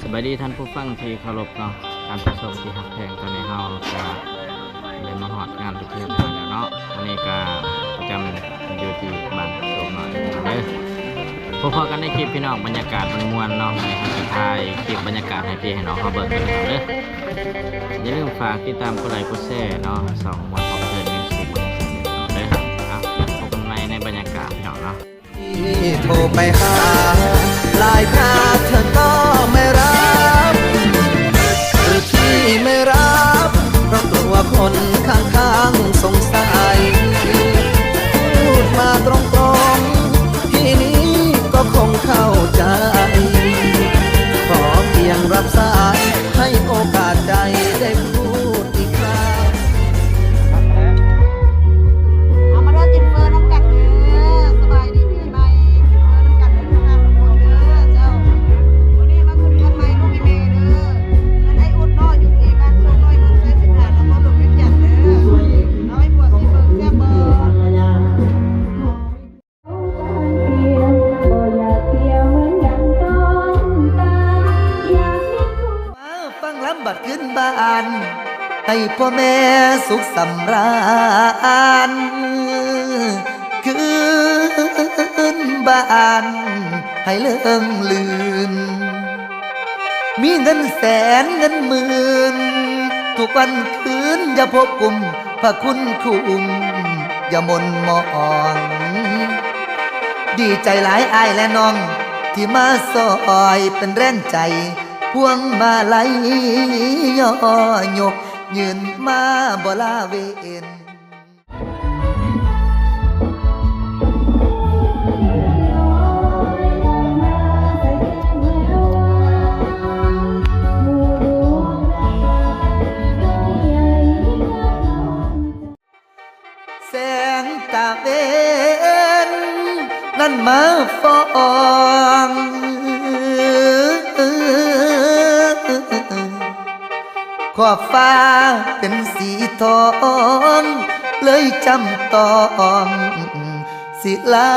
ສະບາຍດີທ່ານຜູ້ຟັງທີ່ເຄົາລົບເນາະ, ທ່ານຜູ້ຊົມທີ່ຮັກແພງ, ຕອນນີ້ເຮົາກະໄດ້ມາຮອດງານພິທີແລ້ວເນາະ. ມື້ນີ້ກະປະຈຳຢູ່ທີ່ບ້ານໂສກນ້ອຍເດີ. ພົບພໍ້ກັນໃນຄລິບພີ່ນ້ອງ, ບັນຍາກາດມ່ວນໆເນາະ. ມື້ນີ້ເຮົາຈະຖ່າຍຄລິບບັນຍາກາດໃຫ້ພີ່ໃຫ້ນ້ອງເຮົາເບິ່ງເດີ. ຢ່າລືມຝາກຕິດຕາມກົດໄລກົດແຊເນາະ ຊ່ອງມ່ວນພອມເທີນມິວສິກເດີ. ເອົາ ພົບກັນໃໝ່ໃນບັນຍາກາດພີ່ນ້ອງເນາະ. ທີ່ໂທໄປຫາ ຫຼາຍຄາເທື່ອກໍໄມ່ຮັບ ຫຼືທີ່ໄມ່ຮັບ ເພາະກົວຄົນຂ້າງໆສົງໄສ. ພູດມາຕົງໆ ທີ່ນີ້ກໍຄົງເຂົ້າໃຈ ຂໍພຽງຮັບສາຍ ໃຫ້ໂອກາດໃຈໄດ້ ເອົາມາເດີ ກິນເຝີນຳກັນເດີ. ສະບາຍດີປີໃໝ່ ກິນເຝີນຳກັນເດີ ທຸກທ່ານທຸກຄົນເດີເຈົ້າ. ມື້ນີ້ມາຂຶ້ນເຮືອນໃໝ່ລູກອີ່ແມ່ເດີ ເຮືອນອ້າຍອຸດເນາະ ຢູ່ທີ່ບ້ານໂຊກນ້ອຍ ເມືອງໄຊສິດຖາ ນະຄອນຫຼວງວຽງຈັນເດີ. ເອົາ ໃຫ້ຜົວຊີມເບິ່ງແຊບບໍ່? ມາຟັງລຳບັດຄືນບ້ານ ໃຫ້ພໍ່ແມ່ສຸກສຳລານ ຄືນບ້ານໃຫ້ເລີງລື່ນ. ມີເງິນແສນເງິນໝື່ນ ທຸກວັນຄືນຢ່າພົບກຸມ ພະຄຸນຄຸ້ມຢ່າໝົນໝອງ. ດີໃຈຫຼາຍອ້າຍ ແລະ ນ້ອງ ທີ່ມາຊ່ອຍເປັນແຮງໃຈ ພວງມາໄລຍໍຍົກ ຍື່ນມາບໍ່ລາເວັ້ນ. ແສງຕາເວັນນັ້ນມາຟອງ ຂອບຟ້າເປັນສີທອງ ເລີຍຈຳຕ້ອງສິລາ.